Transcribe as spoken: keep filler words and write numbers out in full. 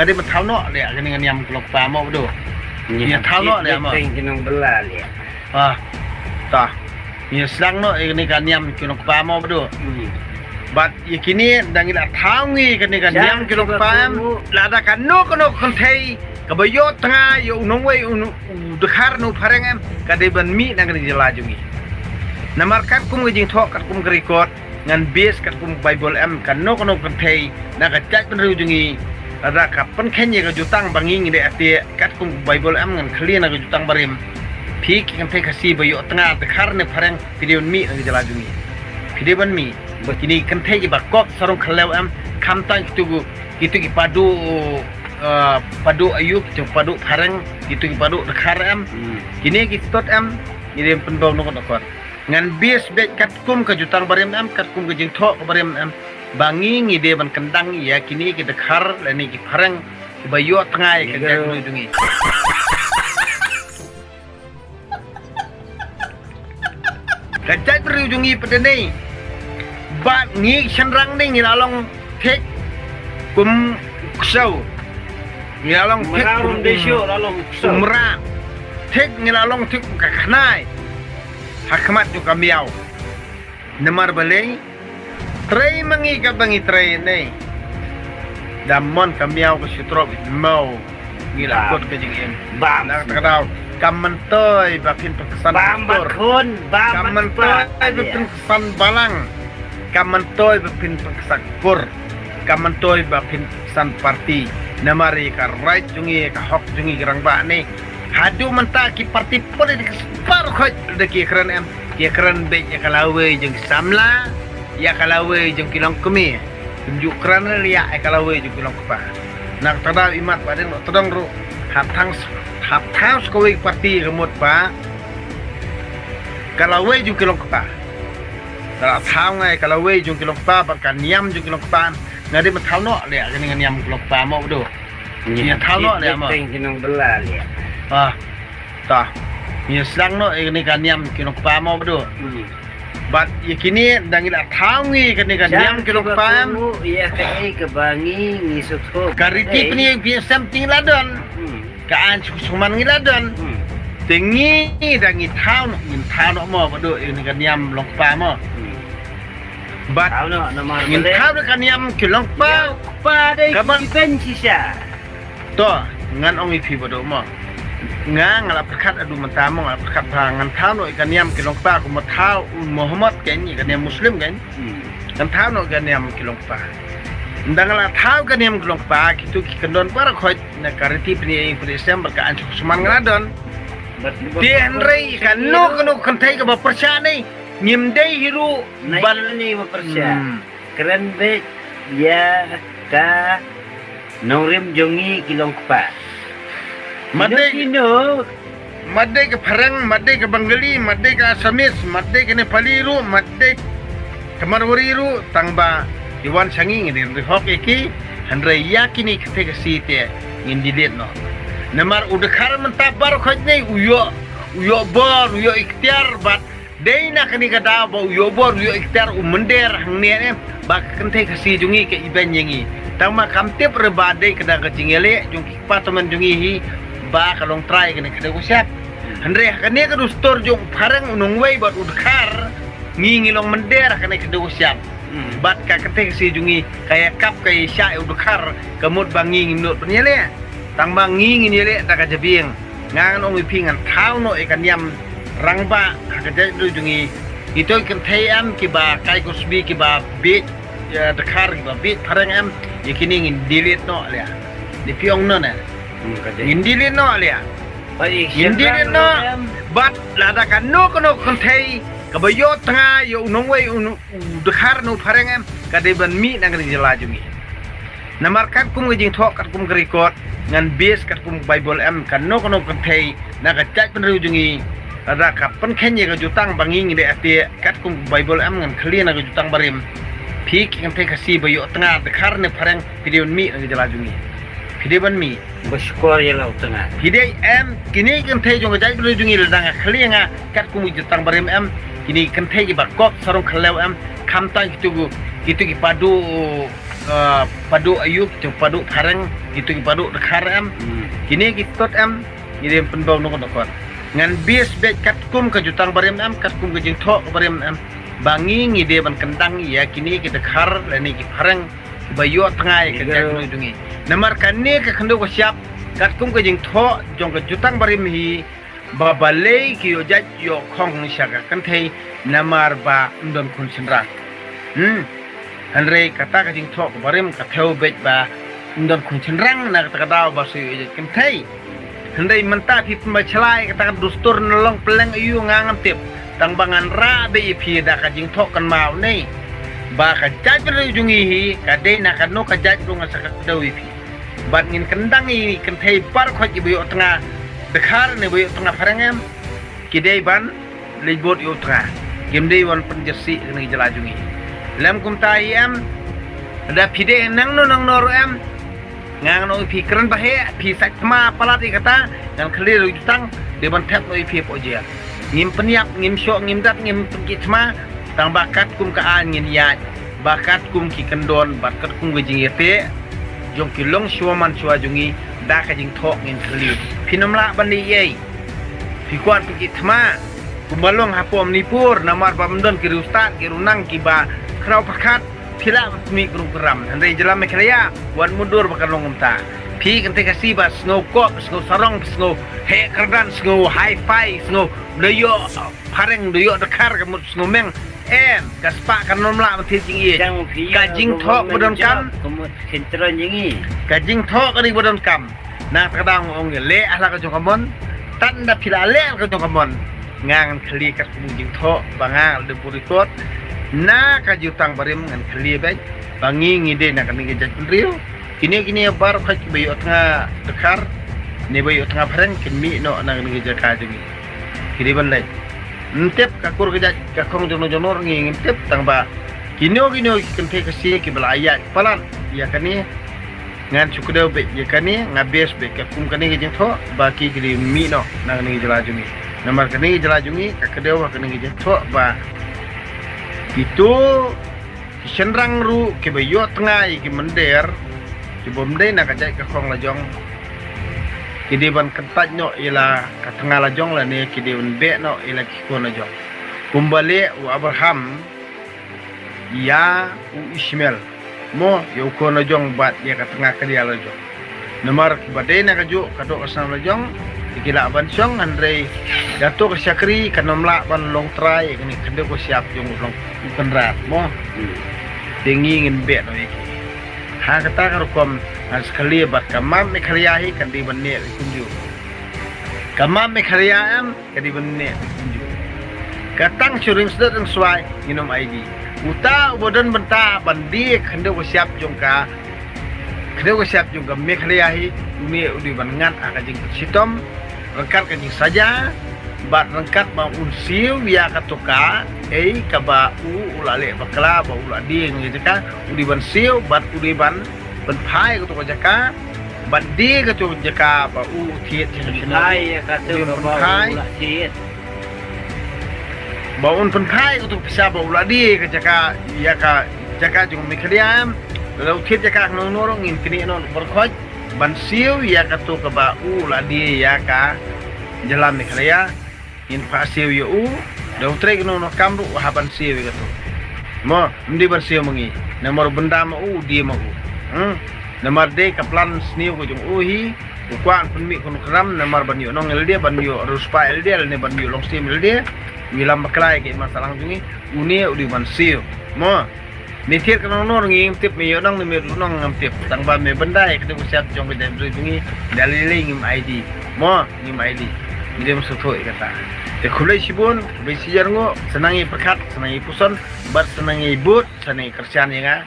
Ka dei ban thaw noh leh kane ka niam ki long kpa mo, Badu. Ïa thaw noh leh mo. Ki nong bela leh. Ah. Ta. Ïa sdang noh ïa kane ka niam ki long kpa mo, Badu. Hmm. Bad ïa kine da ngi la thaw ngi kane ka niam ki long kpa em. Lada kano kano ka kynthei kaba ïoh tnga ïa u nongwei u dkhar ne u phareng em, ka dei ban mih na kane ka jylla jong ngi. Namar katkum ka jingthoh, katkum ka record, ngan base katkum ka Baibl em, kano kano ka kynthei na ka jaitbynriew jong ngi, lada ka pynkheiñ ïa ka jutang ba ngi ngi dei atieh, katkum ka Baibl em, ngan khlieh na ka jutang barim. Phi ki kynthei Khasi ba ïoh tnga dkhar ne phareng, phi dei ban mih na ka jylla jong ngi. Phi dei ban mih. Ba kine ki kynthei kiba kop sarong khyndew em, khamtam kitu, kitu ki padu, eh, padu ayu, kitu padu phareng, kitu ki padu dkhar em. Hmm. Kine ki stot em, ngi dei ban pynbor noh noh kot. Ngan base beit katkum ka jutang barim em, katkum ka jingthoh ka barim em. Ba ngi ngi dei ban kyndang ïa kine ki dkhar lane ki phareng kiba ïoh tnga ïa ka jaitbynriew jong ngi. Ka jaitbynriew jong ngi pat dei. Bad ngi shynrang dei ngi la long thik kum u ksew. Ngi la long thik kum u mra. Thik ngi la long thik kum ka khnai ha khmat jong ka miaw. Namar balei? Trei ma ngi kaba ngi trei ne. Da mon ka miaw ka shu trok mo. Ngi la kot ka jingim. Bam. Na kata ka daw, kam myntoi ba phin pynksan kur. Bam bat khun, bam bat khun. Kam myntoi ba phin pynksan balang. Kam myntoi ba phin pynksan kur. Kam myntoi ba phin pynksan parti. Namar ïa ka right jong ngi, ka hok jong ngi ki rangbah ne. Haduh mynta ki parti politik baroh khoit da ki kren em. Ki kren beit ïa ka lawei jong ki samla, ïa ka lawei jong ki longkmie. Kim ju kren ïa ka lawei jong ki longkpa. Na kata ka daw imat ba dang tdong ruh. Hap tang, hap tang sa kawei ka parti ka mut ba ka lawei jong ki longkpa. Ka la thaw ngai ka lawei jong ki longkpa bad ka niam jong ki longkpa. Nga dei ban thaw noh leh kane ka niam ki longkpa mo, Badu. Ïa thaw noh leh mo. Ki nong bela leh. Ah. Ta. Ïa sdang noh ïa kane ka niam ki long kpa mo, Badu. Hmm. Bad ïa kine da ngi la thaw ngi kane ka niam ki long kpa em. Ïa kaei kaba ngi ngi sngewthuh. Ka riti pynïaid pynïasem te ngi la don. Hmm. Ka aiñ sngewsih ngi la don. Hmm. Te ngi da ngi thaw noh, ngin thaw noh mo, Badu, ïa kane ka niam long kpa mo. Hmm. Bad ngin thaw noh ka niam ki long kpa. Kpa dei kaba ki ben shisha. To, ngan ong ïa phi, Badu mo. Nga, nga la pyrkhat haduh mynta mo, nga la pyrkhat ba ngan thaw noh ïa ka niam ki long kpa, kumba thaw u Muhammad kan, ïa ka niam Muslim kan. Hmm. Ngan thaw noh ïa ka niam ki long kpa. Ynda nga la thaw ïa ka niam ki long kpa, kito ki kyndon baroh khoit na ka riti pynïaid pynïasem bad ka aiñ sngewsih nga la don. Te hynrei kano kano ka kynthei kaba pyrshah ne, ngim dei hi ruh ban ne ba pyrshah. Hmm. Kren beit ïa ka nongrim jong ngi ki long kpa. Mat dei, mat dei ka Phareng, mat dei ka Bengali, mat dei ka Assamese, mat dei ka Nepali ruh, mat dei ka Marwari ruh, tang ba ki wan sha ngi ngin ri hok ïa ki, hynrei ïa kine ki kynthei Khasi te ngin delete noh. Namar u dkhar mynta baroh khoit ne u ïoh, u ïoh bor, u ïoh iktiar bad dei na kane ka daw ba u ïoh bor, u ïoh iktiar, u mynder hangne ne, ba ka kynthei Khasi jong ngi ka ibeiñ ïa ngi. Tang ma kam tip re ba dei ka da ka jingïaleh jong ki kpa tymmen jong ngi hi ba ka long trai kane ka dei u siap. Hynrei ha kane ka dustur jong u Phareng, u nongwei bad u dkhar, ngi ngi long mynder ha kane ka dei u siap. Hmm. Bad ka kynthei Khasi jong ngi ka ïa kap ka ïa shah ïa u dkhar, ka mut ba ngi ngim nud pynïaleh. Tang ba ngi ngin ïaleh da ka jabieng. Nga ngan ong ïa phi ngan thaw noh ïa ka niam rangbah ha ka jaitbynriew jong ngi. Ito ki kynthei em kiba kai kusbi kiba bieit, ïa, dkhar kiba bieit Phareng em, ïa kine ngin delete noh leh. Dei phi ong noh ne. Hmm, ka dei. Ngin delete noh leh. Ngin delete noh. Bad lada kano kano ka kynthei kaba ïoh tnga ïa u nongwei u dkhar ne u Phareng em, ka dei ban mih na ka jylla jong ngi. Namar katkum ka jingthoh, katkum ka record, ngan base katkum ka Baibl em, kano kano ka kynthei na ka jaitbynriew jong ngi, lada ka pynkheiñ ïa ka jutang ba ngi ngi dei atieh, katkum ka Baibl em, ngan khlieh na ka jutang barim. Phi ki kynthei Khasi ba ïoh tnga dkhar ne Phareng, phi dei ban mih na ka jylla jong ngi. Phi dei ban mih. Ba shukor ïa la u tnga. Phi dei em, kine ki kynthei jong ka jaitbynriew jong ngi, lada nga khlieh nga katkum ka jutang barim em, kine ki kynthei kiba kop sarong khyndew em, khamtam kitu, kitu ki padu Paduh ayu, kito paduh phareng, kito ki paduh dkhar em. Kine ki stot em, ngi dei pynbor nukot nukot. Ngan bes beit katkum ka jutang barim em, katkum ka jingthoh ka barim em. Ba ngi ngi dei ban kyndang ïa kine ki dkhar lane ki phareng ba ïoh tnga ïa ka jaitbynriew jong ngi. Namar kane ka khyndew ka shyiap, katkum ka jingthoh jong ka jutang barim hi, ba balei ki ïoh jait ïoh khong sha ka kynthei, namar ba ym don khun shynrang. Hmm. Hynrei kata ka jingthoh ka barim ka thew beit ba ym don khun shynrang, na kata ka daw ba shu ïoh jait kynthei. Hynrei mynta phi pynbeit shalai kata ka dustur na long pylleng aïu nga ngam tip. Tang ba ngan rah beit ïa phi da ka jingthoh kynmaw ne, ba ka jaitbynriew jong ngi hi ka dei na kano ka jait ruh nga sa kdew ïa phi. Bad ngin kyndang ïa ki kynthei baroh kiba ïoh tnga dkhar ne ba ïoh tnga phareng em, ki dei ban leit bud ïoh tnga. Kim dei ban pynjyrsieh kane ka jylla jong ngi. Lem kumta hi em, da phi dei nangno nangno ruh em, nga ngan ong ïa phi kren ba heh, phi sait thma palat ïa kata, ngan khlieh ruh jutang, dei ban thep noh ïa phi hapoh jia. Ngim pynïap, ngim shoh, ngim dat, ngim pynkhih thma, tang ba katkum ka aiñ ngin ïaid, ba katkum ki kyndon bad katkum ka jingïateh jong ki longshuwa manshuwa jong ngi, da ka jingthoh ngin khlieh. Phin ym lah ban leh ei. Phi kwah pynkhih thma kumba long hapoh Manipur, namar ba ym don ki riewstad ki riewngeit kiba khraw pyrkhat, phi lah ban pynmih krum kram. Hynrei jylla Meghalaya wat mutdur ba kan long kumta. Phi kynthei Khasi ba sngew kop, sngew sarong, sngew heh kyrdan, sngew hi-fi, sngew da ïoh phareng, da ïoh dkhar ka mut sngew meng. Em, ka spah kan ym lah ban thied jingïeit. Ka jingthoh ba donkam. Ka jingthoh ka dei ba donkam. Na kata ka daw nga ong ïa leh ha la ka jong ka mon. Tang da phi la leh ha la ka jong ka mon, nga ngan khlieh katkum jingthoh ba nga la dep record. Na ka jutang barim ngan khlieh beit ba ngi ngi dei na kane ka jaitbynriew. Kine kine baroh kiba ïoh tnga dkhar ne ba ïoh tnga phareng kin mih noh na kane ka jaka jong ngi. Ki dei ban leit. Ym tip ka kur ka jait ka khong jong no jong no ruh ngi ngim tip, tang ba kino kino ki kynthei Khasi kiba la ïaid palat ïa kane, ngan shu kdew beit ïa kane, nga bes beit katkum kane ka jingthoh ba ki ki dei mih noh na kane ka jylla jong ngi. Namar kane ka jylla jong ngi ka kdew ha kane ka jingthoh ba kito ki shynrang ruh kiba ïoh tnga ïa ki mynder kiba ym dei na ka jait ka khong la jong, ki dei ban kyntait noh ïa la ka tnga la jong lane ki dei ban beh noh ïa la ki khun la jong. Kumba leh u Abraham ïa u Ishmael, mo, ïa u khun la jong bad ïa ka tnga ka diah la jong. Namar ba dei na kajuh ka doh ka snam la jong, ki lah ban shong, hynrei da to ka shakri kan ym lah ban long trai ïa kane ka khyndew ka shyiap jong u long u kynrad, mo. Te ngi ngin beh noh ïa ki. Ha kata ka rukom ngan sa khlieh bad ka map Meghalaya hi kan dei ban neh kumjuh. Ka map Meghalaya em, ka dei ban neh kumjuh. Ka tang shu ring sdot ring swai ngin ym ai die. Uta uba don bynta ban die khyndew ka shyiap jong ka, khyndew ka shyiap jong ka Meghalaya hi, une u dei ban ngat ha ka jingpynshitom ryngkat ka jingsaja bad ryngkat ba un siew ïa kato ka, ei, kaba u u la leh bakla ba u la die ngi jaka, u dei ban siew bad u dei ban pynphai kato ka jaka, ban die kato ka jaka ba u u thied. Pynphai ïa kato ka ba u la thied. Ba un pynphai kato ka pisa ba u la die ka jaka, ïa ka jaka jong Meghalaya. Lada u thied jaka kano kano ruh ngin knieh noh baroh khoit ban siew ïa kato kaba u la die ïa ka jylla Meghalaya. Ngin phah siew ïa u, da u trei kano kano kam ruh u hap ban siew ïa kato. Mo, ym dei ban siew ma ngi. Namar u bynda ma u, u die ma u. Hmm. Namar dei ka plan sniew ka jong u hi, u kwah pynmih kano kram, namar ban ïoh nong ïalade, ban ïoh riewspah ïalade, lane ban ïoh longsem ïalade, u ïalam bakla ïa ka imlang sahlang jong ngi, une u dei ban siew. Mo. Me thied kano kano ruh ngim tip, me ïoh nong ne me duh nong ngam tip. Tang ba me bynda ïa ka dei ka shyiap jong ka jaitbynriew jong ngi, da lei lei ngim ai die. Mo, ngim ai die. Ngi dei ban sngewthuh ïa kata. Te khublei shibun, khublei shihajar nguh, sa nang ïa pyrkhat, sa nang ïa puson, bad sa nang ïa bud, sa nang ïa kyrshan ïa nga.